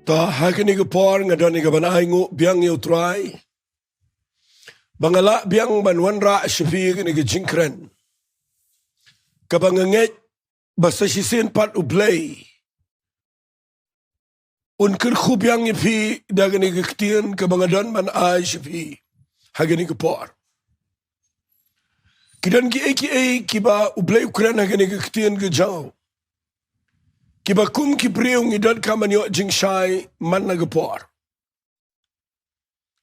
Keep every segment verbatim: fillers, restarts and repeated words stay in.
Ta ha kane ka por nga don ïa ka ban ai nguh biang ïa u Trai ba nga lah biang ban wanrah sha phi kane ka jingkren kaba nga ngeit ba sa shisien pat U Blei un kyrkhu biang ïa phi da kane ka ktien kaba nga don ban ai sha phi ha kane ka por. Ki don kiei kiei kiba U Blei u kren ha kane ka ktien ka jong u, kiba kum ki briew ngi donkam ban ïoh jingshai man la ka por.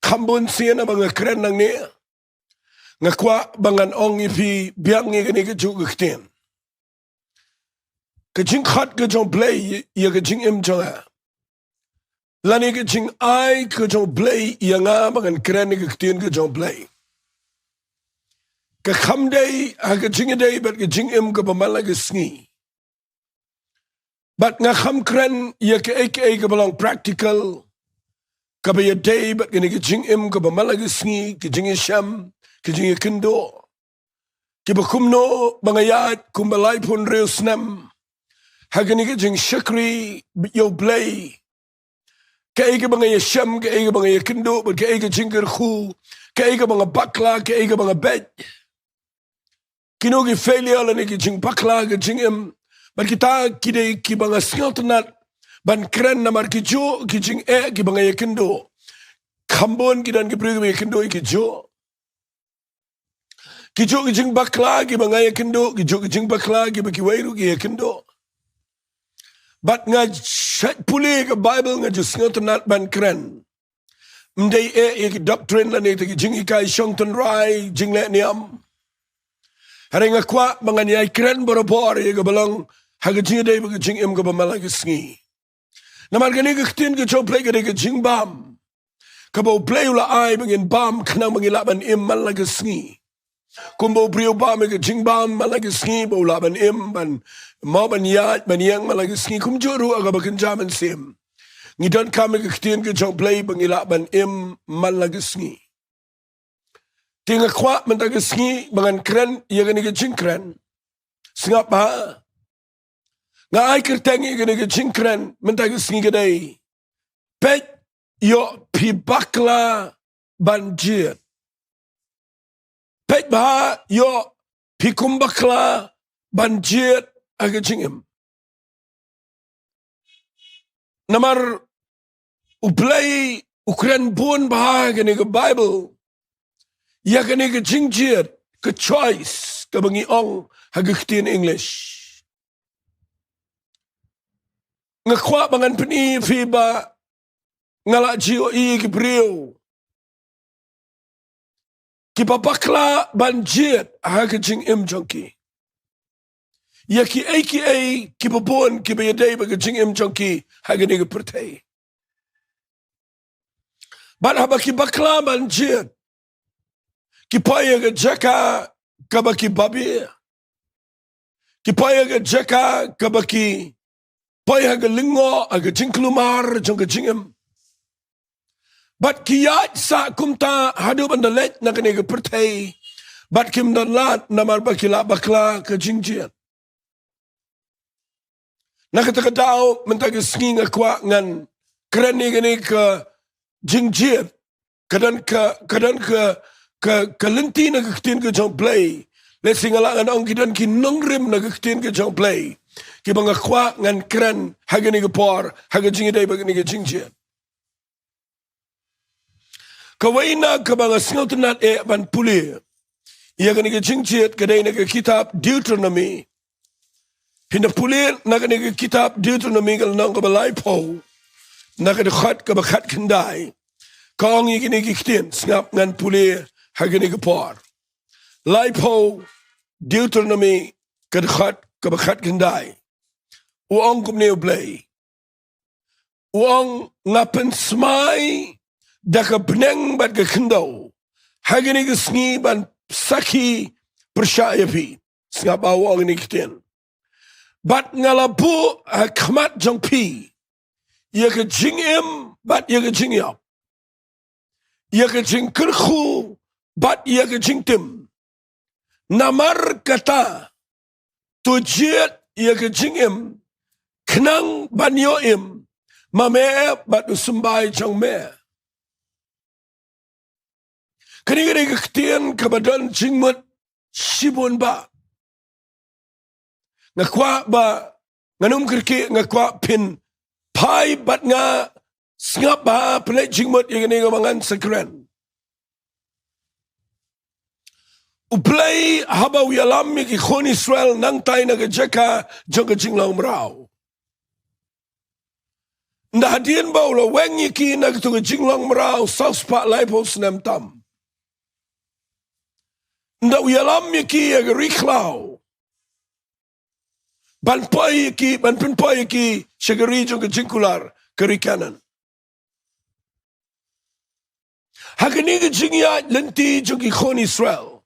Kham bun sien haba nga kren nangne, nga kwah ba ngan ong ïa phi biang ïa kane kajuh ka ktien. Ka jingkhot ka jong U Blei ïa ka jingim jong nga, lane ka jingai ka jong U Blei ïa nga ba ngan kren ïa ka ktien ka jong U Blei, ka kham dei ha ka jingïadei bad ka jingim kaba man la ka sngi. Bad nga kham kren ïa kaei kaei kaba long practical, kaba ïadei bad kane ka jingim kaba man la ka sngi, ka jingïashem, ka jingïakynduh, kiba kumno ba nga ïaid kumba laiphew hynriew snem ha kane ka jingshakri ïa U Blei. Kaei kaba nga ïashem, kaei kaba nga ïakynduh, bad kaei ka jingkyrkhu, kaei kaba nga bakla, kaei kaba nga beit. Kino ki failure lane ki jingbakla ka jingim, bad kita ki dei kiba nga sngewtynnat ban kren namar kijuh ki jingeh kiba nga ïakynduh. Kham bun ki don ki briew kiba ïakynduh ïa kijuh kijuh ki jingbakla kiba nga ïakynduh, kijuh ki jingbakla kiba kiwei ruh ki ïakynduh. Bad nga shait pule ka Baibl, nga ju sngewtynnat ban kren. Ym dei eh ïa ki doctrine lane ïa ki jinghikai shong tynrai, jingleh niam. Hynrei nga kwah ba ngan ïai kren barabor ïa kaba long ha ka jingïadei bad ka jingim kaba man la ka sngi. Namar kane ka ktien ka jong U Blei ka dei ka jingbam kaba U Blei u la ai ba ngin bam khnang ba ngin lah ban im man la ka sngi. Kumba u briew u bam ïa ka jingbam man la ka sngi ba u lah ban im, ban mo, ban ïaid, ban ïeng man la ka sngi, kumjuh ruh ha kaba kynja mynsiem ngi donkam ïa ka ktien ka jong U Blei ba ngin lah ban im man la ka sngi. Te nga kwah mynta ka sngi ba ngan kren ïa kane ka jingkren. Sngap bha, nga ai kyrteng ïa kane ka jingkren mynta ka sngi ka dei: Peit, ïoh phi bakla ban jied. Peit bha, ïoh phi kum bakla ban jied ha ka jingim. Namar U Blei u kren bun bha ha kane ka Baibl ïa kane ka jingjied, ka choice kaba ngi ong ha ka ktien English. Nga kwah ba ngan pyni ïa phi ba nga la ju ïohi ïa ki briew kiba bakla ban jied ha ka jingim jong ki ïa kiei kiei kiba bun kiba ïadei bad ka jingim jong ki ha kane ka pyrthei. Bad haba ki bakla ban jied, ki poi ha ka jaka kaba ki babe, ki poi ha ka jaka kaba ki poi ha ka lyngngoh, ha ka jingkulmar jong ka jingim. Bad ki ïaid sah kumta haduh ban da leit na kane ka pyrthei, bad kim don lad namar ba ki la bakla ka jingjied. Na kata ka daw mynta ka sngi nga kwah ngan kren ïa kane ka jingjied. Ka don ka, ka don ka, ka, ka lynti na ka ktien ka jong U Blei. Lehse nga lah ngan ong ki don ki nongrim na ka ktien ka jong U Blei kiba nga kwah ngan kren ha kane ka por ha ka jingïadei bad kane ka jingjied. Kawei na kaba nga sngewtynnat eh ban pule ïa kane ka jingjied ka dei na ka kitab Deuteronomi. Phin da pule na kane ka kitab Deuteronomi ka lynnong kaba laiphew, na ka dkhot kaba khatkhyndai, ka ong ïa kine ki ktien. Sngap, ngan pule ha kane ka por. Laiphew, Deuteronomi, ka dkhot kaba khatkhyndai. U ong kumne U Blei. U ong: Nga pynsmai da ka bneng bad ka khyndew ha kine ki sngi ban sakhi pyrshah ïa phi. Sngap ba u ong kine ki ktien: Bad nga la buh ha khmat jong phi ïa ka jingim bad ïa ka jingïap, ïa ka jingkyrkhu bad ïa ka jingtim. Namar kata, to jied ïa ka jingim khnang ban ïoh im, ma me bad u symbai jong me. Kane ka dei ka ktien kaba don jingmut shibun bha. Nga kwah ba ngan ym kyrkieh, nga kwah phin phai bad nga sngap bha, pynleit jingmut ïa kane kaba ngan sa kren. U Blei haba u ïalam ïa ki khun Israel nangtai na ka jaka jong ka jinglong mraw, ynda hadien ba u la weng ïa ki na kato ka jinglong mraw saw spah laiphew snem tam, ynda u ïalam ïa ki ïa ka ri khlaw ban poi ïa ki, ban pynpoi ïa ki sha ka ri jong ka jingkular, ka ri Kanaan. Ha kane ka jingïaid lynti jong ki khun Israel,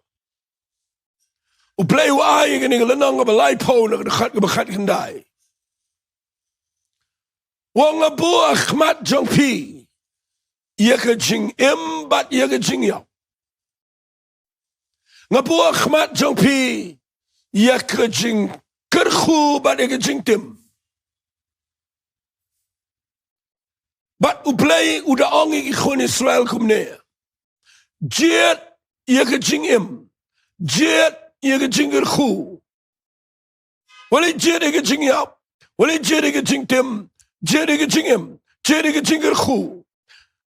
U Blei u ai ïa kane ka lynnong kaba laiphew na ka dkhot kaba khatkhyndai. U ong, nga buh ha khmat jong phi ïa ka jingim bad ïa ka jingïap. Nga buh ha khmat jong phi ïa ka jingkyrkhu bad ïa ka jingtim. Bad U Blei u da ong ïa ki khun Israel kumne: jied ïa ka jingim, jied ïa ka jingkyrkhu. Wat leh jied ïa ka jingïap, wat leh jied ïa ka jingtim, jied ïa ka jingim, jied ïa ka jingkyrkhu,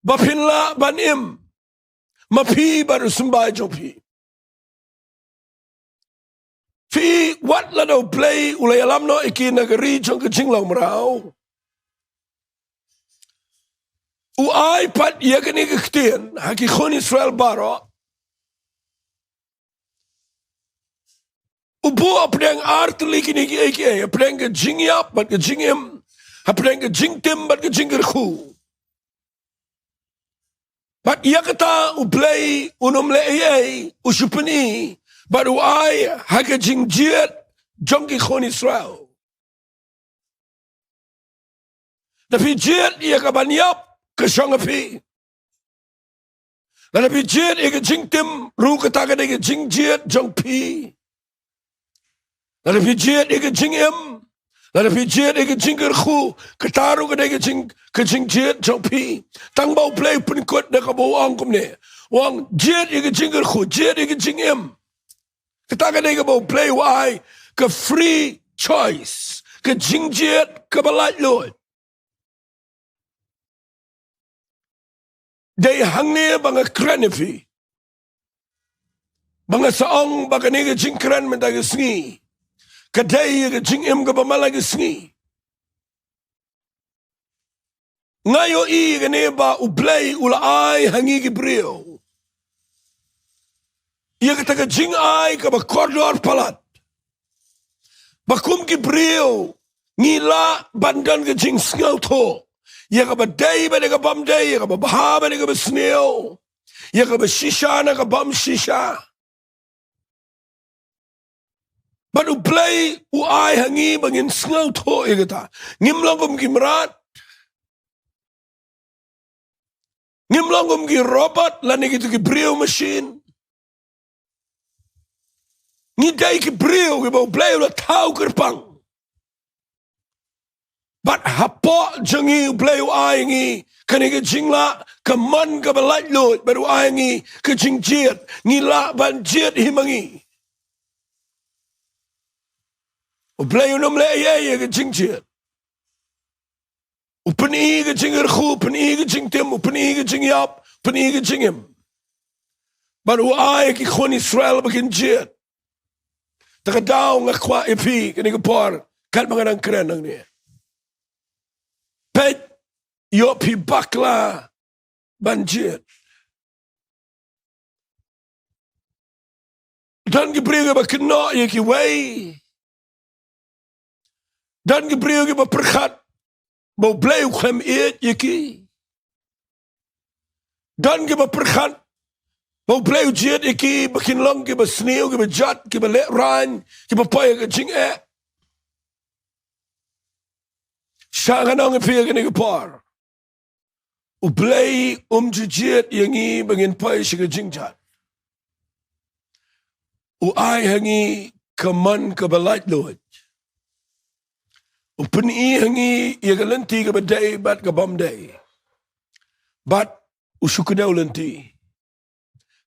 ba phin lah ban im, ma phi bad u symbai jong phi. Phi, wat lada U Blei u la ïalam noh ïa ki na ka ri jong ka jinglong mraw, u ai pat ïa kane ka ktien ha ki khun Israel baroh. U buh hapdeng ar tylli kine kiei kiei, hapdeng ka jingïap bad ka jingim, hapdeng ka jingtim bad ka jingkyrkhu. Bad ïa kata U Blei un ym leh ei ei, u shu pyni bad u ai ha ka jingjied jong ki khun Israel. Lada phi jied ïa ka ban ïap, ka shong ha phi. Lada phi jied ïa ka jingtim ruh, kata ka dei ka jingjied jong phi. Lada phi jied ïa ka jingim, lada phi jied ïa ka jingkyrkhu, kata ruh ka dei ka jing, ka jingjied jong phi. Tang ba U Blei u pynkut da kaba u ong kumne. U ong jied ïa ka jingkyrkhu, jied ïa ka jingim. Kata ka dei kaba U Blei u ai, ka free choice, ka jingjied kaba laitluid. Dei hangne ba nga kren ïa phi, ba nga sa ong ba kane ka jingkren mynta ka sngi ka dei ka jingim kaba man la ka sngi. Nga ïohi kane ba U Blei u la ai ha ngi ki briew ïa kata ka jingai kaba kordor palat, ba kum ki briew ngi lah ban don ka jingsngewthuh ïa kaba dei bad ïa kaba ym dei, ïa kaba bha bad ïa kaba sniew, ïa kaba shisha na kaba ym shisha. Bad U Blei u ai ha ngi ba ngin sngewthuh ïa kata. Ngim long kum ki mrad, ngim long kum ki robot lane kito ki briew machine. Ngi dei ki briew kiba U Blei u la thaw kyrpang. Bad hapoh jong ngi U Blei u ai ngi kane ka jinglah, ka mon kaba laitluid, bad u ai ngi ka jingjied, ngi lah ban jied hi ma ngi. U Blei un ym leh ei ei ïa ka jingjied. U pyni ka jingkyrkhu, u pyni ka jingtim, u pyni ka jingïap, u pyni ka jingim. Bad u ai ki khun Israel ba kin jied. Te ka daw nga kwah ïa phi kane ka por, katba nga dang kren nangne, peit, ïoh phi bakla ban jied. Don ki briew kiba kynnoh ïa kiwei. Don ki briew kiba pyrkhat ba U Blei u khlem ïeit ïa ki. Don kiba pyrkhat ba U Blei u jied ïa ki ba kin long kiba sniew, kiba jot, kiba lehraiñ, kiba poi ha ka jingeh. Sha nga ong ïa phi ha kane ka por, U Blei um ju jied ïa ngi ba ngin poi sha ka jingjot. U ai ha ngi ka mon kaba laitluid. U pyni ha ngi ïa ka lynti kaba dei bad ka bym dei. Bad u shu kdew lynti.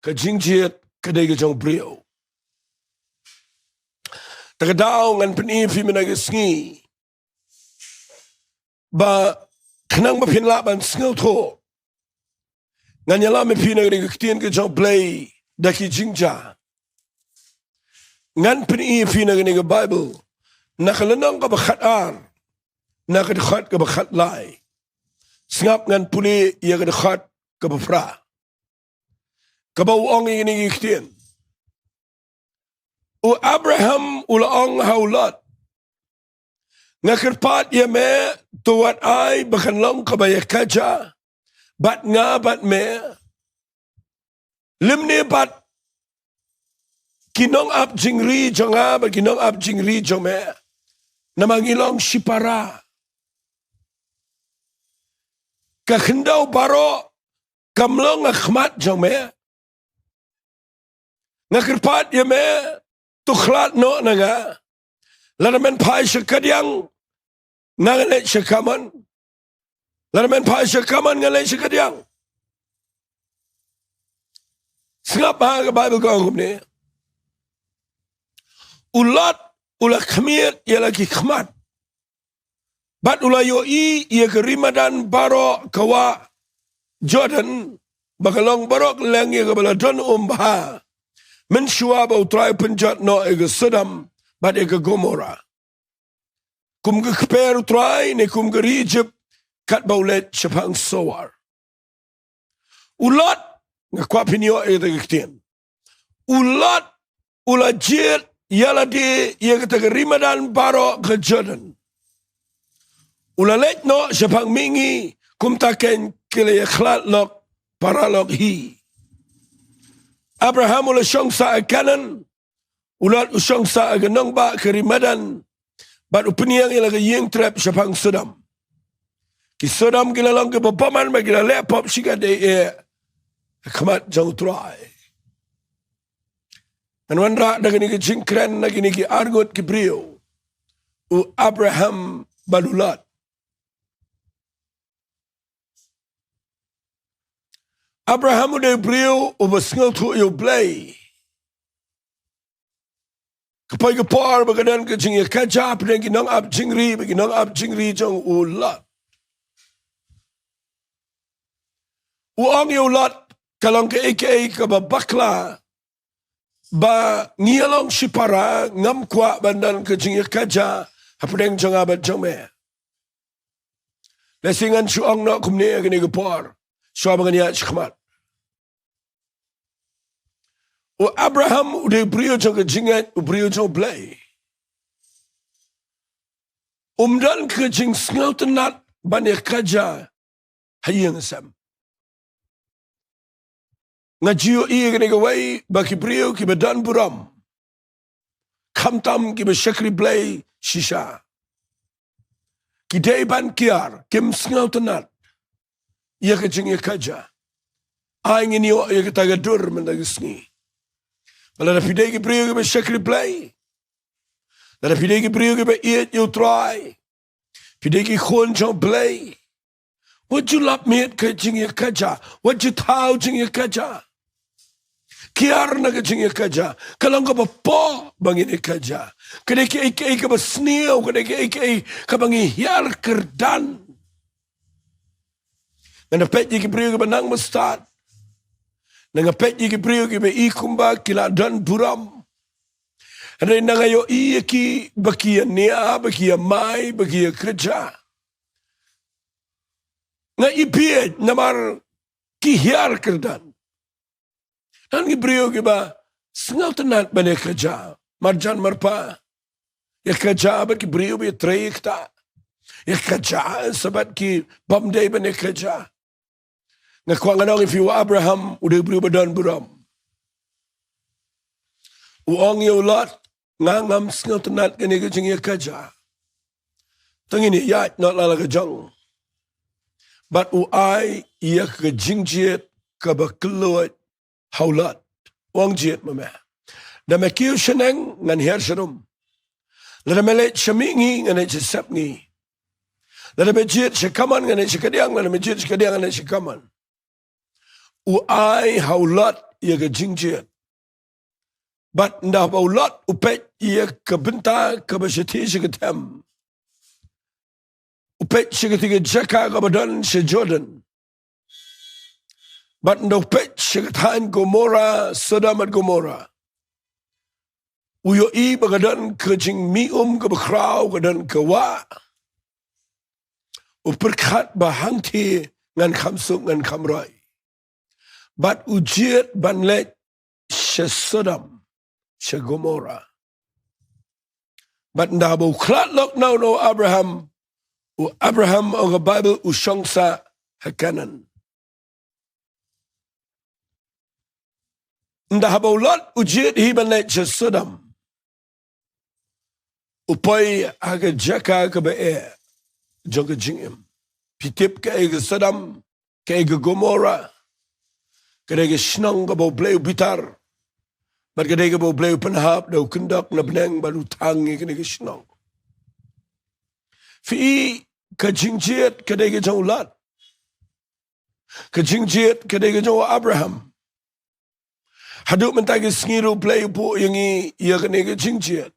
Ka jingjied ka dei ka jong u briew. Te ka daw ngan pyni ïa phi mynta ka sngi ba khnang ba phin lah ban sngewthuh, ngan ïalam ïa phi na kane ka ktien ka jong u Blei da ki jingjia. Ngan pyni ïa phi na kane ka Baibl na ka lynnong kaba khatar, na ka dkhot kaba khatlai. Sngap, ngan pule ïa ka dkhot kaba phra, kaba u ong ïa kine ki ktien. U Abraham u la ong ha u Lot, nga kyrpad ïa me, to wat ai ba kan long kaba ïakajia bad nga bad me, lymne bad ki nongap jingri jong nga bad ki nongap jingri jong me, namar ngi long shipara. Ka khyndew baroh kam long ha khmat jong me. Nga kyrpad ïa me, to khlad noh na nga. Lada men phai sha kadiang, ngan leit sha kamon. Lada men phai sha kamon, ngan leit sha kadiang. Sngap ha ka Baibl ka ong kumne. U Lot u la khmied ïa la ki khmat bad u la ïohi ïa ka ri madan baroh ka wah Jordan, ba ka long baroh kylleng ïa kaba la don um bha mynshuwa ba U Trai u pynjot noh ïa ka Sodom bad ïa ka Gomorrah. Kum ka kper U Trai ne kum ka ri Ijipt katba u leit shaphang Soar. U Lot, nga kwah phin ïoh ïa kata ka ktien. U Lot u la jied ïa lade ïa kata ka ri madan baroh ka Jordan. U la leit noh shaphang mihngi, kumta keiñ ki la ïakhlad lok para lok hi. Abraham u la shong sah ha Kanaan, u Lot u shong sah ha ka nongbah ka ri madan, bad u pynïeng ïa la ka ïing trep shaphang Sodom. Ki Sodom ki la long kiba bymman bad ki la leh pop shikatdei ha khmat jong U Trai. Ngan wanrah da kine ki jingkren na kine ki arngut ki briew, u Abraham bad u Lot. Abraham u dei u briew uba sngewthuh ïa U Blei. Ka poi ka por ba ka don ka jingïakajia hapdeng ki nongap jingri bad ki nongap jingri jong u Lot. U ong ïa u Lot, ka long kaei kaei kaba bakla, ba ngi ïa long shipara, ngam kwah ban don ka jingïakajia hapdeng jong nga bad jong me. Lehse ngan shu ong noh kumne ha kane ka por, shuwa ba ngan ïaid shakhmat. U Abraham u dei u briew jong ka jingngeit, u briew jong U Blei. Um don ka jingsngewtynnat ban ïakajia ha ïing ha sem. Nga ju ïohi ïa kane kawei ba ki briew kiba don burom, khamtam kiba shakri Blei shisha, ki dei ban kiar, kim sngewtynnat ïa ka jingïakajia. Ai ngin ïoh ïa kata ka dur mynta ka sngi. Ba lada phi dei ki briew kiba shakri Blei, lada phi dei ki briew kiba ïeit ïa U Trai, phi dei ki khun jong U Blei, wat ju lap miet ka jingïakajia, wat ju thaw jingïakajia. Kiar na ka jingïakajia, ka long kaba pop ba ngin ïakajia. Ka dei kaei kaei kaba sniew, ka dei kaei kaei kaba ngi hiar kyrdan. Nga da peit ïa ki briew kiba nang ba stad, nga da peit ïa ki briew kiba i kumba ki la don burom. Hynrei nga ïohi ïa ki ba ki ïa nia, ba ki ïa mai, ba ki ïa kajia. Nga i bieit namar ki hiar kyrdan. Don ki briew kiba sngewtynnat ban ïakajia marjan marpa, ïakajia bad ki briew ba ïatrei ïakta, ïakajia sa bad ki bym dei ban ïakajia. Nga kwah ngan ong ïa phi, u Abraham u dei u briew ba don burom. U ong ïa u Lot, nga ngam sngewtynnat kane ka jingïakajia. Tang ine ïaid noh la la ka jong. Bad u ai ïa ka jingjied kaba kylluid ha u Lot. U ong, jied ma me. Da me kiew shaneng, ngan hiar sharum. Lada me leit sha mihngi, ngan leit sha sepngi. Lada me jied sha kamon, ngan leit sha kadiang, lada me jied sha kadiang, ngan leit sha kamon. U ai ha u Lot ïa ka jingjied. Bad ynda ba u Lot u peit ïa ka bynta kaba shathie sha ka them, u peit sha katei ka jaka kaba don sha Jordan. Bad ynda u peit sha ka thaiñ Gomora, Sodom bad Gomora, u ïohi ba ka don ka jingmih um kaba khraw, ka don ka wah. U pyrkhat ba hangthie ngan kham suk, ngan kham roi. Bad u jied ban leit sha Sodom, sha Gomora. Bad ynda ba u khlad lok na u Abraham, u Abraham, ong ka Baibl, u shong sah ha Kanaan. Ynda ba u Lot u jied hi ban leit sha Sodom, u poi ha ka jaka kaba eh jong ka jingim. Phi tip kaei ka Sodom, kaei ka Gomora? Ka dei ka shnong kaba U Blei u bitar. Bad ka dei kaba U Blei u pynhap da u kyndok na bneng bad u thang ïa kane ka shnong. Phi i, ka jingjied ka dei ka jong u Lot. Ka jingjied ka dei ka jong u Abraham. Haduh mynta ki sngi ruh U Blei u buh ïa ngi ïa kane ka jingjied.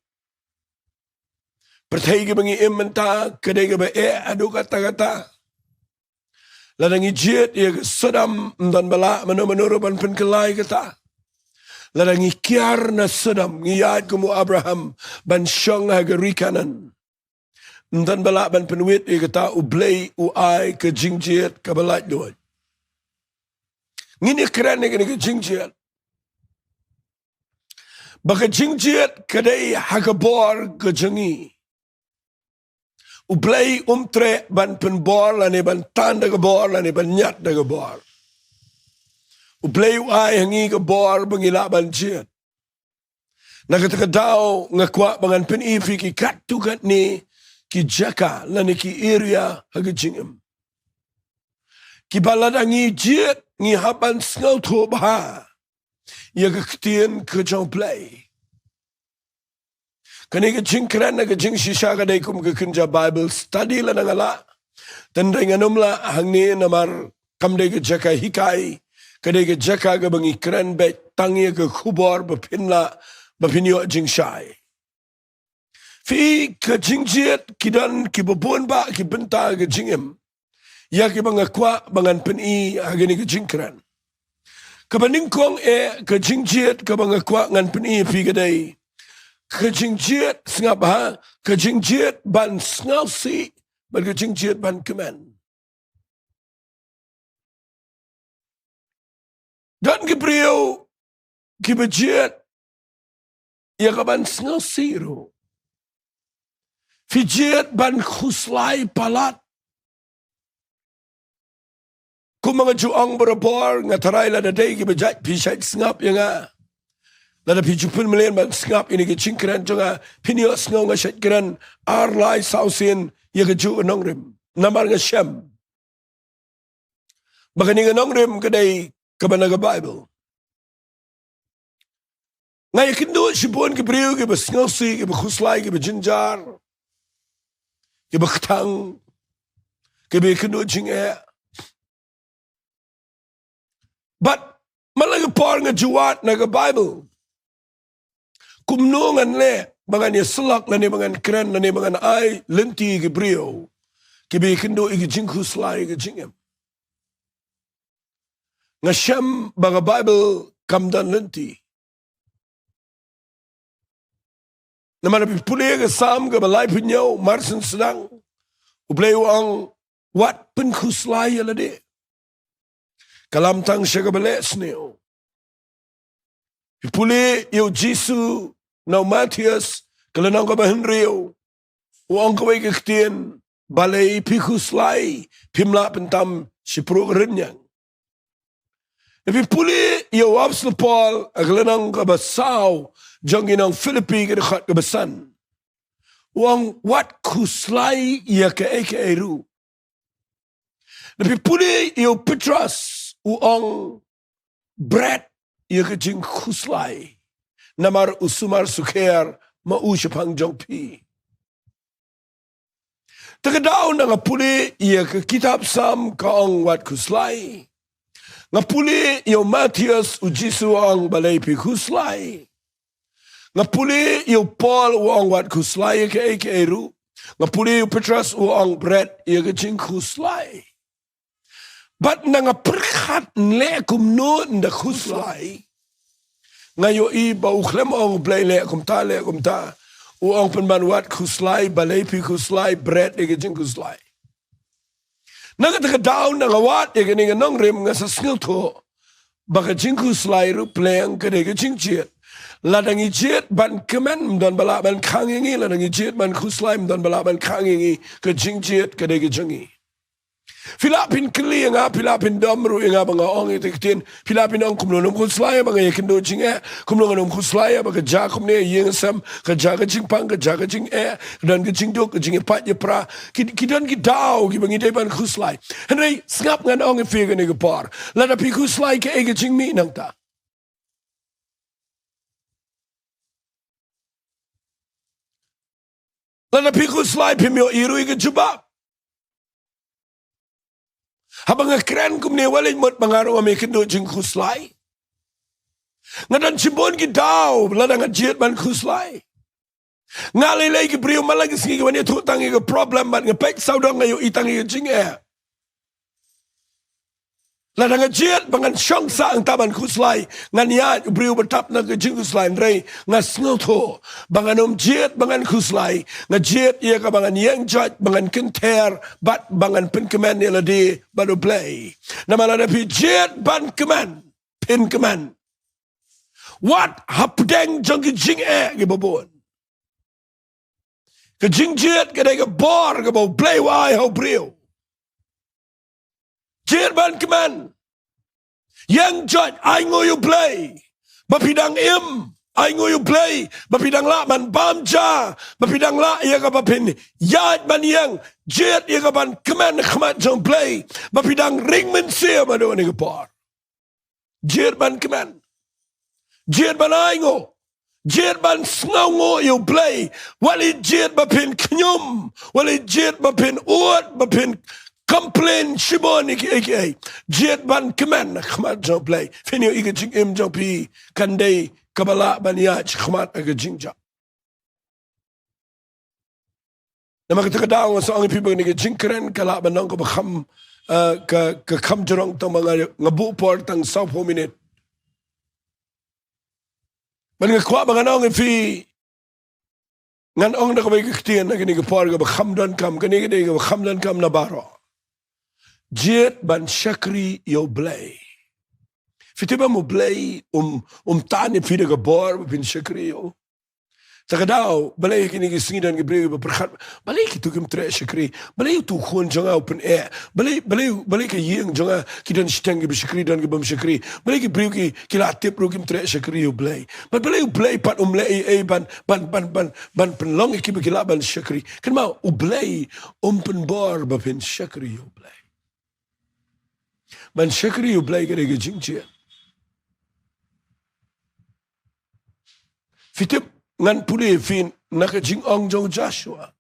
Pyrthei kaba ngi im mynta ka dei kaba eh haduh katta katta. Lada ngi jied ïa ka Sodom, ym don ba lah mano mano ruh ban pynkylla ïa kata. Lada ngi kiar na Sodom, ngi ïaid kum u Abraham ban shong ha ka ri Kanaan, ym don ba lah ban pynwit ïa kata. U Blei u ai ka jingjied kaba laitluid. Ngin ïa kren ïa kane ka jingjied. Ba ka jingjied ka dei ha ka bor ka jong ngi. U Blei um treh ban pynbor lane ban tan da ka bor lane ban ñiad da ka bor. U Blei u ai ha ngi ka bor ba ngi lah ban jied. Na kata ka daw nga kwah ba ngan pyni ïa phi ki katto katne ki jaka lane ki area ha ka jingim, kiba lada ngi jied ngi hap ban sngewthuh bha ïa ka ktien ka jong U Blei. Kane ka jingkren na ka jingshisha ka dei kum ka kynja Bible study lada nga lah. Tang dei ngan ym lah hangne namar kam dei ka jaka hikai, ka dei ka jaka kaba ngi kren beit tang ïa ka khubor ba phin lah, ba phin ïoh jingshai. Phi i, ka jingjied ki don kiba bun bah ki bynta ka jingim ïa kiba nga kwah ba ngan pyni ha kane ka jingkren. Kaba nyngkong eh ka jingjied kaba nga kwah ngan pyni ïa phi ka dei ka jingjied, sngap bha, ka jingjied ban sngewsih bad ka jingjied ban kmen. Don ki briew kiba jied ïa ka ban sngewsih ruh. Phi jied ban khuslai palat. Kumba nga ju ong barabor, nga tharai lada dei kiba jait phi shait sngap ïa nga, lada phi ju pynmlien ban sngap ïa kine ki jingkren jong nga, phin ïohsngew nga shait kren ar lai saw sien ïa kajuh ka nongrim. Namar nga shem ba kane ka nongrim ka dei kaba na ka Bible. Nga ïakynduh shibun ki briew kiba sngewsih, kiba khuslai, kiba jynjar, kiba kthang, kiba ïakynduh jingeh. Bad man la ka por nga ju wad na ka Bible kumno ngan leh ba ngan ïasyllok lane ba ngan kren lane ba ngan ai lynti ïa ki briew kiba ïakynduh ïa ki jingkhuslai ïa ka jingim. Nga shem ba ka Bible kam don lynti. Namar phi pule ka Salm kaba laiphew hynñiew, mar shen sdang, U Blei u ong, wat pynkhuslai ïa lade. Ka lam tang sha kaba leh sniew. Phi pule ïa u Jisu na u Mathaios ka lynnong kaba hynriew, u ong kawei ka ktien, balei phi khuslai, phim lah pyntam shipruh ka rynïeng. Phi pule ïa u Apostol Paul ha ka lynnong kaba saw jong ki nong Philippi ka dkhot kaba san, u ong, wat khuslai ïa kaei kaei ruh. Phi pule ïa u Petros, u ong, bret ïa ka jingkhuslai, namar u sumar sukher ma u shaphang jong phi. Te ka daw na nga pule ïa ka kitab Salm ka ong wat khuslai. Nga pule ïa u Mathaios u Jisu u ong balei phi khuslai. Nga pule ïa u Paul u ong wat khuslai ïa kaei kaei ruh. Nga pule ïa u Petros u ong bret ïa ka jingkhuslai. Bad na nga pyrkhat nleh kumno nda khuslai. Nga ïohi ba u khlem ong Blei leh kumta leh kumta. U ong pynban wat khuslai, balei phi khuslai, bret ïa ka jingkhuslai. Na kata ka daw na nga wad ïa kane ka nongrim nga sa sngewthuh ba ka jingkhuslai ruh pleng ka dei ka jingjied. Lada ngi jied ban kmen, ym don ba lah ban khang ïa ngi, lada ngi jied ban khuslai, ym don ba lah ban khang ïa ngi, ka jingjied ka dei ka jong ngi. Phi lah phin kylli ïa nga, phi lah phin dom ruh ïa nga ba nga ong ïa kata ka ktien, phi lah phin ong kumno ngan ym khuslai ba nga ïakynduh jingeh, kumno ngan ym khuslai ba ka jia kumne ïing sem, ka jia ka jingpang, ka jia ka jingeh, ka don ka jingduk, ka jingïapait ïapra. Ki, ki don ki daw kiba ngi dei ban khuslai. Hynrei sngap ngan ong ïa phi kane ka por. Lada phi khuslai kaei ka jingmih nangta. Lada phi khuslai phim ïohi ruh ïa ka jubab. Haba nga kren kumne wat leit mut ba nga ruh ngam ïakynduh jingkhuslai. Nga don shibun ki daw lada nga jied ban khuslai. Nga lei lei ki briew man la ki sngi ki wan ïathuh tang ïa ka problem bad nga peit sawdong nga ïohi tang ïa ka jingeh. Lada nga jied ba ngan shong sah hangta ban khuslai, ngan ïaid u briew ba tap na ka jingkhuslai, hynrei nga sngewthuh ba ngan ym jied ba ngan khuslai, nga jied ïa kaba ngan ïeng joit, ba ngan kynther bad ba ngan pynkmen ïa lade bad U Blei. Namar lada phi jied ban kmen, phin kmen. Wat hapdeng jong ki jingeh kiba bun. Ka jingjied ka dei ka bor kaba U Blei u ai ha u briew. Jied ban kmen. Ïeng joit, ainguh ïa U Blei ba phi dang im. Ainguh ïa U Blei ba phi dang lah ban bam ja, ba phi dang lah ïa kaba phin ïaid ban ïeng. Jied ïa ka ban kmen ha khmat jong U Blei ba phi dang ring mynsiem haduh kane ka por. Jied ban kmen. Jied ban ainguh. Jied ban sngewnguh ïa U Blei. Wat leit jied ba phin khñium. Wat leit jied ba phin ud, ba phin complain shibun ïa kiei kiei. Jied ban kmen ha khmat jong U Blei. Phin ïohi ka jingim jong phi kan dei kaba lah ban ïaid shakhmat ha ka jingjop. Namar kata ka daw nga sa ong ïa phi ba kane ka jingkren ka lah ban long kaba kham, eh, ka, ka kham jrong tang ba nga, nga buh por tang sawphew minit. Bad nga kwah ba ngan ong ïa phi, ngan ong da kawei ka ktien ha kane ka por kaba kham donkam, kane ka dei kaba kham donkam na baroh. Jied ban shakri ïa U Blei. Phi tip ba U Blei um, um tan ïa phi da ka bor ba phin shakri ïa u. Te ka daw, balei kine ki sngi don ki briew kiba pyrkhat, balei kitu kim treh shakri, balei utu u khun jong nga u pyneh, balei, balei, balei ka ïing jong nga ki don shiteng kiba shakri, don ki bym shakri, balei ki briew ki, ki la tip ruh kim treh shakri ïa U Blei. Bad balei U Blei pat um leh ei ei ban, ban, ban, ban, ban pynlong ïa kiba ki lah ban shakri. Kynmaw, U Blei um pynbor ba phin shakri ïa U Blei. Ban shakri ïa U Blei ka dei ka jingjied. Phi tip, ngan pule ïa phi na ka jingong jong u Joshua.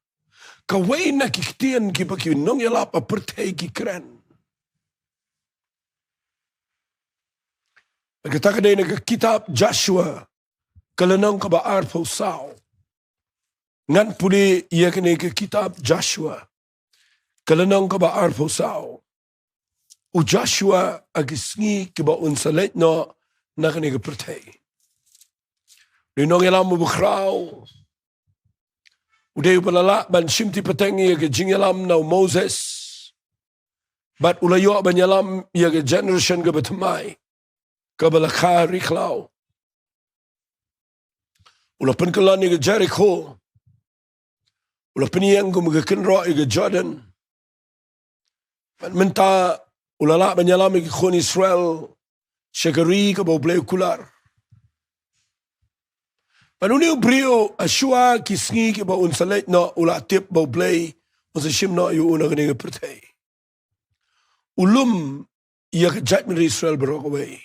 Kawei na ki ktien kiba ki nongïalap ha pyrthei ki kren. Kata ka dei na ka kitab Joshua, ka lynnong kaba arphew saw. Ngan pule ïa kane ka kitab Joshua, ka lynnong kaba arphew saw. U Joshua ha ki sngi kiba un sa leit noh na kane ka pyrthei. U nongïalam uba khraw. U dei uba la lah ban shimti pateng ïa ka jingïalam na u Moses. Bad u la ïoh ban ïalam ïa ka generation kaba thymmai, kaba la kha ri khlaw. U la pynkyllon ïa ka Jerikho. U la pynïeng kum ka kynroh ïa ka Jordan. Bad mynta u la lah ban ïalam ïa ki khun Israel sha ka ri kaba U Blei u kular. Bad une u briew, ha shuwa ki sngi kiba un sa leit noh, u la tip ba U Blei un sa shim noh ïa u na kane ka pyrthei. U lum ïa ka jaitbynriew Israel baroh kawei.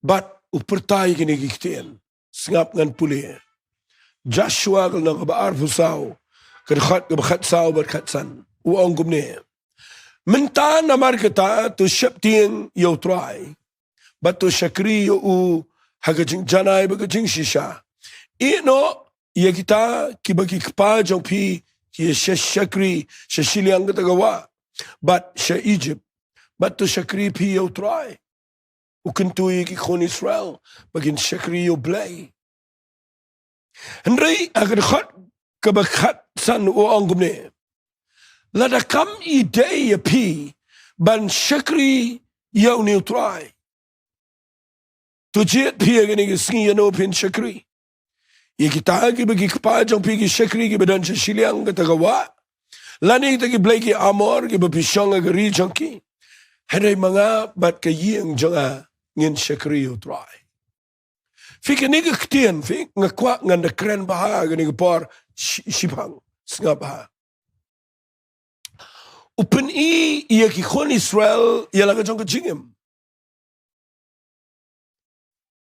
Bad u pyrta ïa kine ki ktien. Sngap, ngan pule. Joshua ka lynnong kaba arphew saw, ka dkhot kaba khatsaw bad khatsan. U ong kumne. Mynta namar kata to sheptieng ïa U Trai. Bad to shakri ïa u ha ka jingjanai bad ka jingshisha. Ïehnoh ïa kita kiba ki kpa jong phi ki ïa sha shakri sha shiliang kata ka wah. Bad sha Egypt. Bad to shakri phi ïa U Trai. U kyntu ïa ki khun Israel ba kin shakri ïa U Blei. Hynrei ha ka dkhot kaba khatsan u ong kumne. Lada kam i dei ïa phi ban shakri ïa une U Trai. To jied phi ha kane ka sngi ïano phin shakri. Ïa kita kiba ki kpa jong phi ki shakri kiba don sha shiliang kata ka wah. Lane kita ki blei ki Amor kiba phi shong ha ka ri jong ki. Hynrei ma nga bad ka ïing jong nga ngin shakri ïa U Trai. Phi kane ka ktien phi nga kwah ngan da kren bha ha kane ka por shi-, shiphang. Sngap bha. U pyni ïa ki khun Israel ïa la ka jong ka jingim.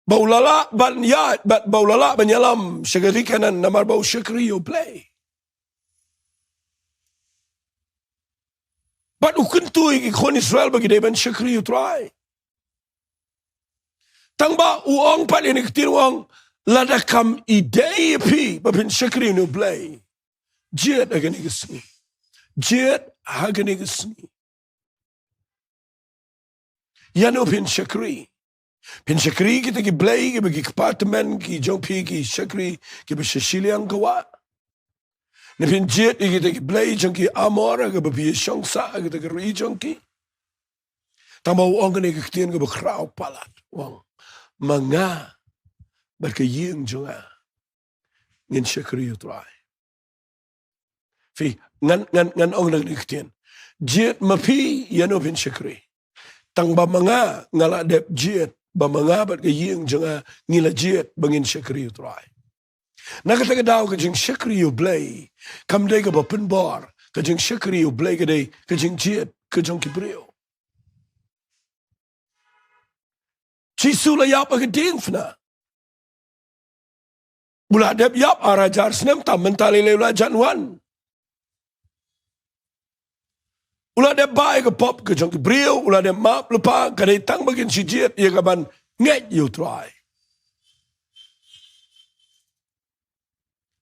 Ba u la lah ban ïa, ba, ba u la lah ban ïalam sha ka ri Kanaan namar ba u shakri ïa U Blei. Bad u kyntu ïa ki khun Israel ba ki dei ban shakri ïa U Trai. Tang ba u ong pat ïa kane ka ktien u ong lada kam i dei ïa phi ba phin shakri ïa U Blei. Jied ha kane ka sngi. Jied ha kane ka sngi. Ïano phin shakri. Phin shakri kita ki blei kiba ki kpa tymmen ki jong phi ki shakri kiba sha shiliang ka wah. Ne phin jied ïa kita ki blei jong ki Amor kiba phi shong sah kita ki ri jong ki. Tang ba u ong kane ka ktien kaba khraw palat. U ong. Ma nga bad ka ïing jong nga ngin shakri ïa U Trai. Phi, ngan, ngan, ngan ong na kane ka ktien. Jied ma phi ïano phin shakri. Tang ba ma nga nga la dep jied ba ma nga bad ka ïing jong nga ngi la jied ba ngin shakri ïa U Trai. Na kata ka daw ka jingshakri ïa U Blei kam dei kaba pynbor, ka jingshakri ïa U Blei ka dei ka jingjied ka jong ki briew. Jisu la ïap ha ka diengphna. U la dep ïap ar hajar snem, mynta lei lei u la jan wan. U la dep bah ïa ka pop ka jong ki briew, u la dep map lypa, ka dei tang ba kin shu jied ïa ka ban ngeit ïa U Trai.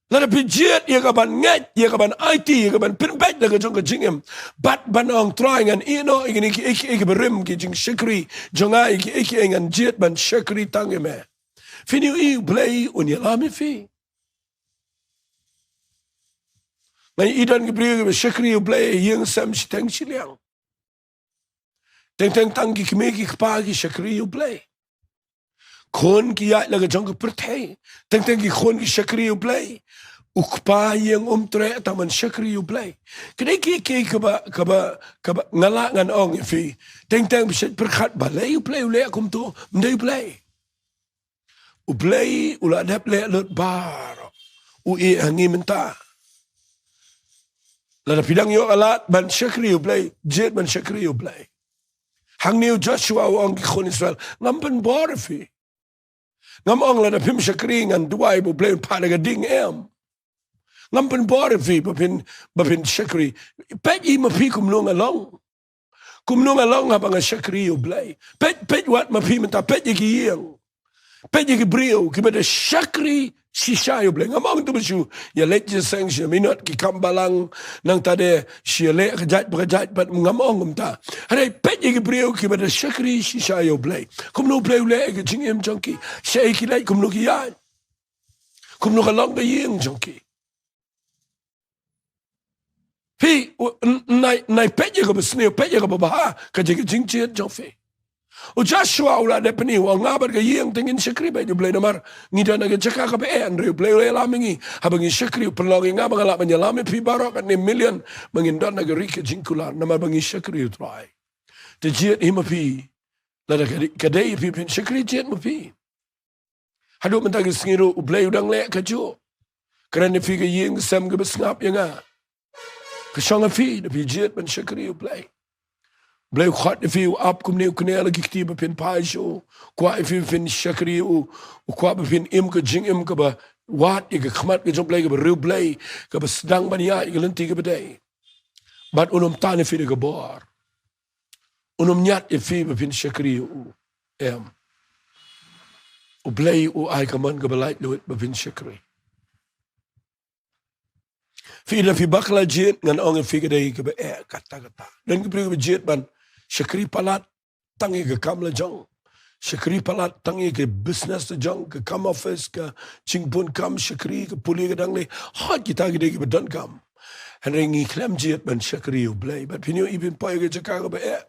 Lada phi jied ïa ka ban ngeit, ïa ka ban aiti, ïa ka ban pynbeit la ka jong ka jingim. Bad ban ong Trai ngan ïehnoh ïa kine kiei kiei kiba rim ki jingshakri jong nga, ïa kiei kiei ngan jied ban shakri tang ïa me. Phin ïohi U Blei un ïalam ïa phi. Nga i don ki briew kiba shakri ïa U Blei ïing sem shiteng shiliang. Teng teng tang ki kmie ki kpa ki shakri ïa U Blei. Khun ki ïaid la ka jong ka pyrthei. Teng teng ki khun ki shakri ïa U Blei. U kpa ïing um treh tang ban shakri ïa U Blei. Kine kiei kiei kaba, kaba, kaba nga lah ngan ong ïa phi. Teng teng phi shet pyrkhat balei U Blei u leh kumto, ym dei U Blei. U Blei u la dep leh lut baroh. U ïeh ha ngi mynta. Lada phi dang ïoh ka lad ban shakri ïa U Blei, jied ban shakri ïa U Blei. Hangne u Joshua u ong ki khun Israel, ngam pynbor ïa phi. Ngam ong lada phim shakri ngan duwai ba U Blei un phah da ka ding, em. Ngam pynbor ïa phi ba phin, ba phin shakri. Peit ïa ma phi kumno nga long. Kumno nga long haba nga shakri ïa U Blei. Peit, peit wat ma phi mynta, peit ïa ki ïing. Peit ïa ki briew kiba da shakri shisha ïa U Blei. Ngam ong to ba shu ïaleit jingïaseng shi minot, ki kam balang, nangta de shu ïaleh ka jait pa ka jait pat, ngam ong kumta. Hynrei peit ïa ki briew kiba da shakri shisha ïa U Blei. Kumno U Blei u leh ïa ka jingim jong ki. Shaei ki leit, kumno ki ïaid. Kumno ka long ka ïing jong ki. Phi, u, n-, nai, nai peit ïa kaba sniew, peit ïa kaba bha, ka jingjied jong phi. U Joshua u la dep pyni, u ong nga bad ka ïing te ngin shakri beit ïa U Blei namar ngi don ha ka jaka kaba eh, hynrei U Blei u la ïalam ïa ngi. Haba ngi shakri u pynlong ïa nga ba nga lah ban ïalam ïa phi baroh katne million ba ngin don ha ka ri ka jingkular namar ba ngi shakri ïa U Trai. Te jied hi ma phi, lada ka dei, ka dei phi phin shakri, jied ma phi. Haduh mynta ka sngi ruh U Blei u dang leh kajuh. Kren ïa phi ka ïing ka sem kaba sngap ïa nga. Ka shong ha phi da phi jied ban shakri U Blei. U Blei u khot ïa phi, u ap kumne u kynnoh la ki kti ba phin phai shuh. Kwah ïa phi ba phin shakri u, u kwah ba phin im ka jingim kaba wad ïa ka khmat ka jong U Blei, kaba riewblei, kaba sdang ban ïaid ïa ka lynti kaba dei. Bad un ym tan ïa phi da ka bor. Un ym ñiad ïa phi ba phin shakri ïa u. Em. U Blei u ai ka mon kaba laitluid ba phin shakri. Phi, lada phi bakla jied, ngan ong ïa phi, ka dei kaba eh katta katta. Don ki briew kiba jied ban shakri palat tang ïa ka kam la jong. Shakri palat tang ïa ka business la jong, ka kam office, ka jingbun kam, shakri, ka pule, ka dang leh. Hooid, kita ki dei kiba donkam. Hynrei ngi khlem jied ban shakri ïa U Blei. Bad phin ïohi phin poi ha ka jaka kaba eh.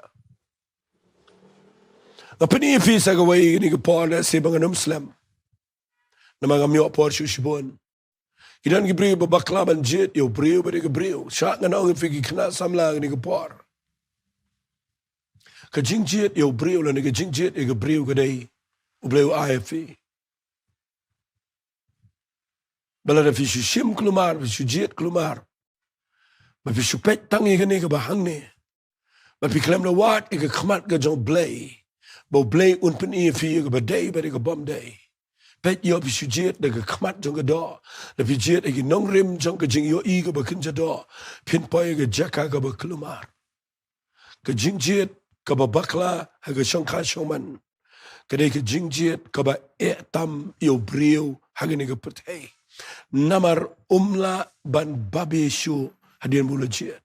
Nga pyni ïa phi sa kawei kane ka por, lehse ba ngan ym slem. Namar ngam ïoh por shuh shibun. Ki don ki briew ba bakla ban jied ïa u briew bad ïa ka briew. Shah ngan ong ïa phi, ki khynnah samla, ha kane ka por. Ka jingjied ïa u briew lane ka jingjied ïa ka briew ka dei U Blei u ai ïa phi. Ba lada phi shu shim kulmar, phi shu jied kulmar, ba phi shu peit tang ïa kane kaba hangne, ba phi khlem da wad ïa ka khmat ka jong U Blei, ba U Blei un pyni ïa phi ïa kaba dei bad ïa kaba ym dei. Peit, ïoh phi shu jied da ka khmat jong ka doh, lada phi jied ha ki nongrim jong ka jingïohi kaba kynja doh, phin poi ha ka jaka kaba kulmar. Ka jingjied kaba bakla ha ka shongkha shongman, ka dei ka jingjied kaba eh tam ïa u briew ha kane ka pyrthei. Namar um lah ban babe shuh hadien ba u la jied.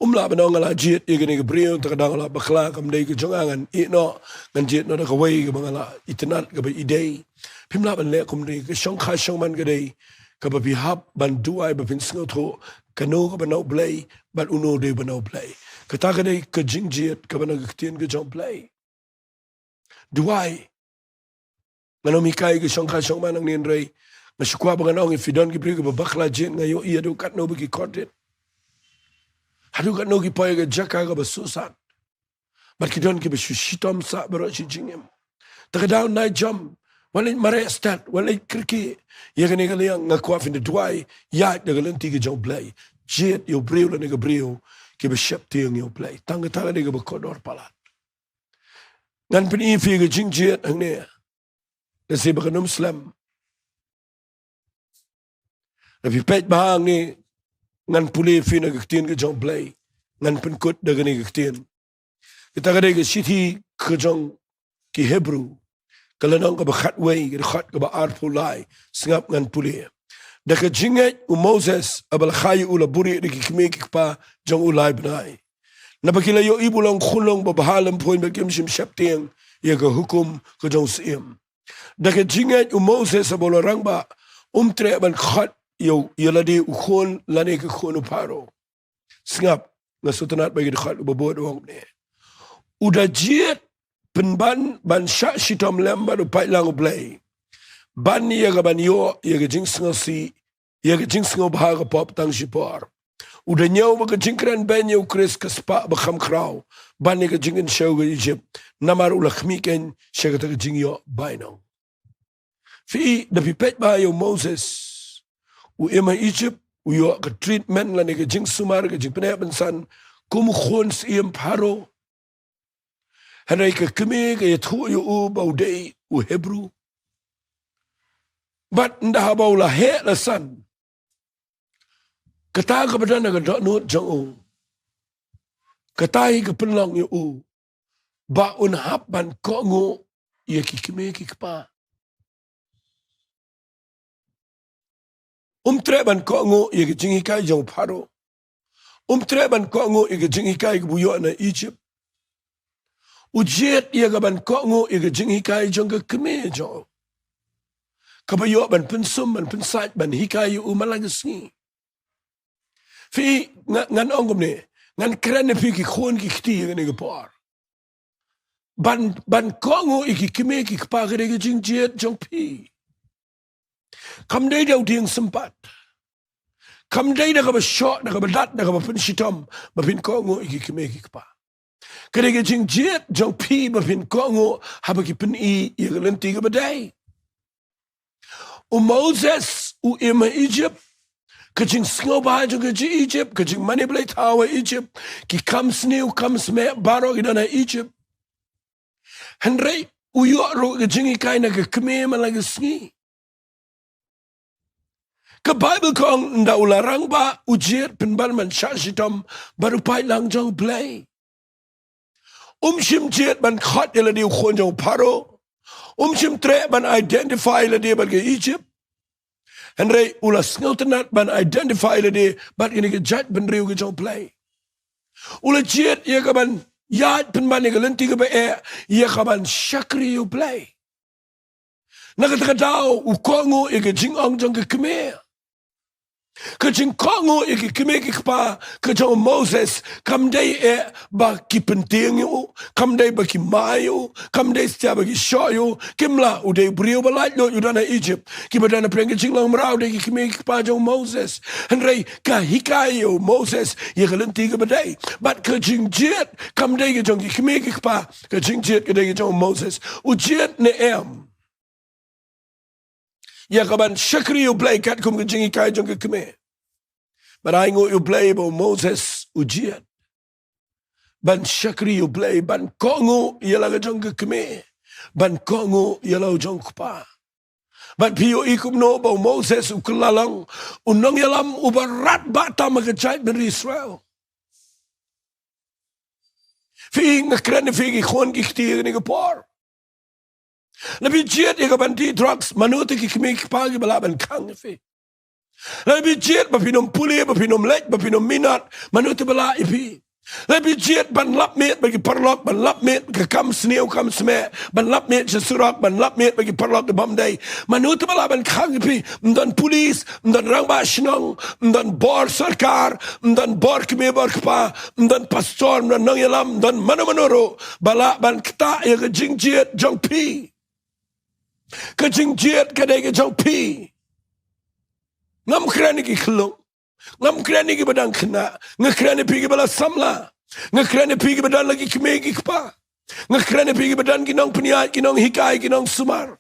Um lah ban ong, nga la jied ïa kane ka briew, te ka dang la bakla, kam dei ka jong nga, ngan ïeh noh, ngan jied noh da kawei kaba nga la itynnad, kaba i dei. Phim lah ban leh kumne. Ka shongkha shongman ka dei kaba phi hap ban duwai, ba phin sngewthuh kano kaba na U Blei bad uno dei uba na U Blei. Kata ka dei ka jingjied kaba na ka ktien ka jong U Blei. Duwai. Ngan ym hikai ka shongkha shongman hangne, hynrei nga shu kwah ba ngan ong, ïa phi, don ki briew kiba bakla jied, nga ïohi haduh katno ba ki kordit. Haduh katno ki poi ha ka jaka kaba suk sat. Bad ki don kiba shu shitom sah baroh shi jingim. Te ka daw nai jam, wat leit mareh stet, wat leit kyrkieh. Ïa kane ka liang nga kwah phin da duwai, ïaid da ka lynti ka jong U Blei. Jied ïa u briew lane ka briew kiba sheptieng ïa U Blei. Tang kata ka dei kaba kordor palat. Ngan pyni ïa phi ka jingjied hangne, lehse ba kan ym slem. Lada phi peit bha hangne, ngan pule ïa phi na ka ktien ka jong U Blei. Ngan pynkut da kane ka ktien. Kata ka dei ka shithi ka jong ki Hebru, ka lynnong kaba khatwei, ka dkhot kaba arphew lai. Sngap, ngan pule. Da ka jingngeit u Moses, haba la kha ïa u, la buhrieh da ki kmie ki kpa jong u lai bnai, naba ki la ïohi ba u long khunlung babha lymphun, bad kim shym sheptieng ïa ka hukum ka jong u syiem. Da ka jingngeit u Moses, haba u la rangbah, um treh ban khot ïa u, ïa lade u khun lane ka khun u Pharaoh. Sngap, nga sngewtynnad ba ki dkhot uba bud u ong kumne: U da jied pynban ban shah shitom lem bad u paidlang U Blei, ban ïa kaban ïoh ïa ka jingsngewsih, ïa ka jingsngewbha ka pop tang shipor. U da ñiew bad ka jingkren beiñ ïa u Khrist, ka spah bakham khraw, ban ïa ka jingkynshew ka Ijipt, namar u la khmih keiñ sha kata ka jingïoh bainong. Phi, lada phi peit bha ïa u Moses, u im ha Ijipt, u ïoh ka treatment lane ka jingsumar, ka jingpyneh pynsan kum u khun syiem Pharaoh. Hynrei ka kmie ka ïathuh ïa u ba u dei u Hebru. Bad ynda haba u la heh la san, kata kaba don ha ka dohnud jong u, kata hi ka pynlong ïa u ba un hap ban kohnguh ïa ki kmie ki kpa. Um treh ban kohnguh ïa ka jinghikai jong u Pharaoh. Um treh ban kohnguh ïa ka jinghikai kaba u ïoh na Ijipt. U jied ïa kaban kohnguh ïa ka jinghikai jong ka kmie jong u, kaba ïoh ban pynsum, ban pynsait, ban hikai ïa u man la ka sngi. Phi, nga, ngan ong kumne, ngan kren ïa phi ki khun ki kti ïa kane ka por. Ban, ban kohnguh ïa ki kmie ki kpa ka dei ka jingjied jong phi. Kam dei da u dieng sympat. Kam dei da kaba shoh, da kaba dat, da kaba pynshitom ba phin kohnguh ïa ki kmie ki kpa. Ka dei ka jingjied jong phi ba phin kohnguh haba ki pyni ïa ka lynti kaba dei. U Moses u im ha Ijipt, ka jingsngewbha jong ka jingim Ijipt, ka jingmane blei thaw ha Ijipt, ki kam sniew kam smeh baroh ki don ha Ijipt. Hynrei u ïoh ruh ka jinghikai na ka kmie man la ka sngi. Ka Baibl ka ong ynda u la rangbah u jied pynban ban shah shitom bad u paidlang jong U Blei. Um shym jied ban khot ïa lade u khun jong u Pharaoh. Um shym treh ban identify ïa lade bad ka Egypt. Hynrei u la sngewtynnat ban identify ïa lade bad kane ka jaitbynriew ka jong U Blei. U la jied ïa ka ban ïaid pynban ïa ka lynti kaba eh, ïa ka ban shakri ïa U Blei. Na kata ka daw u kohnguh ïa ka jingong jong ka kmie. Ka jingkohnguh ïa ka kmie ka kpa ka jong u Moses kam dei eh ba ki pyntieng ïa u, kam dei ba ki mai ïa u, kam dei satia ba ki shoh ïa u. Kim lah, u dei u briew ba laitluid, u don ha Egypt. Kiba don ha pdeng ka jinglong mraw dei ki kmie ki kpa jong u Moses. Hynrei ka hikai ïa u Moses ïa ka lynti kaba dei. Bad ka jingjied kam dei ka jong ki kmie ki kpa, ka jingjied ka dei ka jong u Moses. U jied ne em ïa ka ban shakri ïa U Blei katkum ka jinghikai jong ka kmie? Bad ainguh ïa U Blei ba u Moses u jied ban shakri ïa U Blei, ban kohnguh ïa la ka jong ka kmie, ban kohnguh ïa la u jong u kpa. Bad phi ïohi kumno ba u Moses u kylla long u nongïalam uba radbah tam ha ka jaitbynriew Israel. Phi, nga kren ïa phi ki khun ki kti ha kane ka por. Lada phi jied ïa ka ban die drugs, mano te ki kmie ki kpa kiba lah ban khang ïa phi? Lada phi jied ba phin ym pule, ba phin ym leit, ba phin ym minot, mano te ba lah ïa phi? Lada phi jied ban lap miet bad ki paralok, ban lap miet ka kam sniew kam smeh, ban lap miet sha surok, ban lap miet bad ki paralok kiba ym dei, mano te ba lah ban khang ïa phi? Ym don pulit, ym don rangbah shnong, ym don bor sorkar, ym don bor kmie bor kpa, ym don pastor, ym don nongïalam, ym don mano mano ruh ba lah ban ktah ïa ka jingjied jong phi. Ka jingjied ka dei ka jong phi. Ngam kren ïa ki khyllung. Ngam kren ïa kiba dang khynnah. Nga kren ïa phi kiba la samla. Nga kren ïa phi kiba don la ki kmie ki kpa. Nga kren ïa phi kiba don ki nongpynïaid, ki nonghikai, ki nongsumar.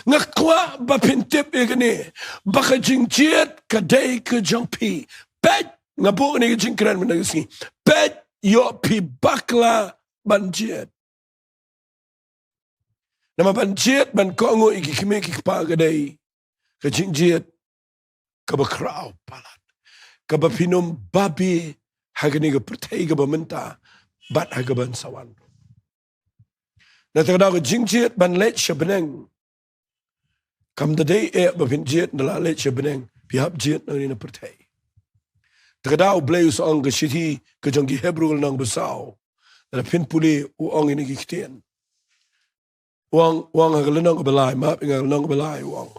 Nga kwah ba phin tip ïa kane, ba ka jingjied ka dei ka jong phi. Peit, nga buh kane ka jingkren mynta ka sngi. Peit, ïoh phi bakla ban jied. Namar ban jied, ban kohnguh ïa ki kmie ki kpa ka dei ka jingjied kaba khraw palat, kaba phin ym babe ha kane ka pyrthei kaba mynta bad ha kaban sa wan. Na kata ka daw ka jingjied ban leit sha bneng kam da dei eh ba phin jied ynda la leit sha bneng, phi hap jied nangne na pyrthei. Kata ka daw U Blei u sa ong, ka shithi ka jong ki Hebru ka lynnong ba saw, lada phin pule, u ong ïa kine ki ktien. U ong, u ong ha ka lynnong kaba lai, map ïa nga, lynnong kaba lai, u ong: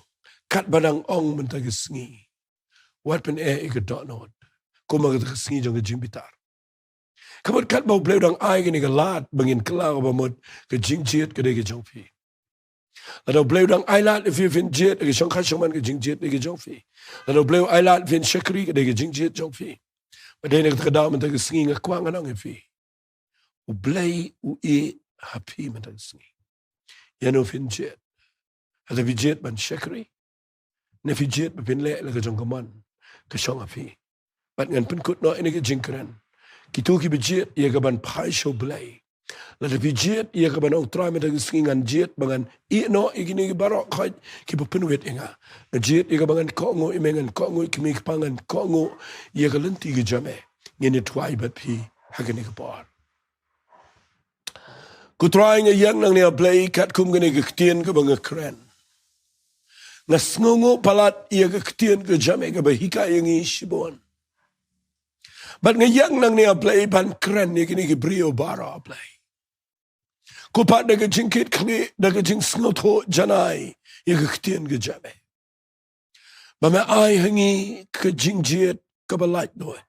Katba dang ong mynta ka sngi, wat pyneh ïa ka dohnud, kumba kata ka sngi jong ka jingbitar. Ka mut katba U Blei u dang ai kane ka lad ba ngin kylla, ka mut ka jingjied ka dei ka jong phi. Lada U Blei u dang ai lad ïa phi phin jied ha ka shongkha shongman, ka jingjied ka dei ka jong phi. Lada U Blei u ai lad phin shakri, ka dei ka jingjied jong phi. Bad dei na kata ka daw mynta ka sngi nga kwah ngan ong ïa phi, U Blei u ïeh ha phi mynta ka sngi. Ïano phin jied? Lada phi jied ban shakri, ne phi jied ba phin leh la ka jong ka mon ka shong ha phi? Bad ngan pynkut noh ïa kane ka jingkren, kito kiba jied ïa ka ban phai sha U Blei. Lada phi jied ïa ka ban ong, Trai, mynta ka sngi ngan jied ba ngan ïeh noh ïa kine ki baroh khoit kiba pynwit ïa nga. Ngan jied ïa ka ba ngan kohnguh ïa me, ngan kohnguh ïa ki kmie ki kpa, ngan kohnguh ïa ka lynti ka jong me. Ngin ïa duwai bad phi ha kane ka por. Ko Trai, nga ïeng nangne, A Blei, katkum kane ka ktien kaba nga kren. Nga sngewnguh palat ïa ka ktien ka jong me kaba hikai ïa ngi shibun. Bad nga ïeng nangne, A Blei, ban kren ïa kine ki briew baroh, A Blei. Ko pat da ka jingkitkhlieh, da ka jingsngewthuh janai ïa ka ktien ka jong me, ba me ai ha ngi ka jingjied kaba laitluid.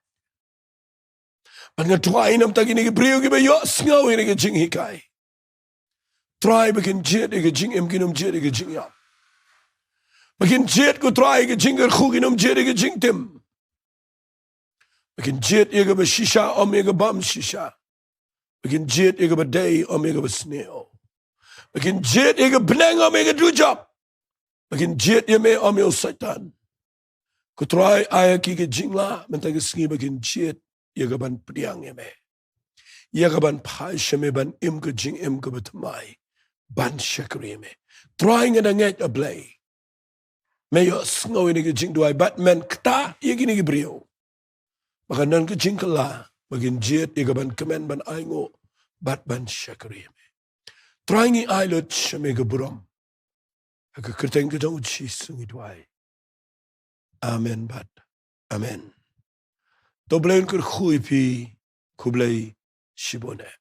Bad nga duwai namar kine ki briew kiba ïohsngew ïa kane ka jinghikai, Trai, ba kin jied ïa ka jingim, kin ym jied ïa ka jingïap. Ba kin jied, ko Trai, ïa ka jingkyrkhu, kin ym jied ïa ka jingtim. Ba kin jied ïa kaba shisha, ym ïa kaba ym shisha. Ba kin jied ïa kaba dei, ym ïa kaba sniew. Ba kin jied ïa ka bneng, ym ïa ka dujok. Ba kin jied ïa me, ym ïa u Soitan. Ko Trai, ai ha ki ka jinglah mynta ka sngi ba kin jied ïa ka ban pdiang ïa me, ïa ka ban phai sha me, ban im ka jingim kaba thymmai, ban shakri ïa me. Trai, nga da ngeit, A Blei, Me ïohsngew ïa kine ki jingduwai bad men ktah ïa kine ki briew ba kan don ka jingkylla, ba kin jied ïa ka ban kmen ban ainguh bad ban shakri ïa me. Trai, ngi ai lut sha me ka burom. Ha ka kyrteng ka jong U Jisu ngi duwai. Amen bad amen. To Blei un kyrkhu ïa phi. Khublei shibun eh.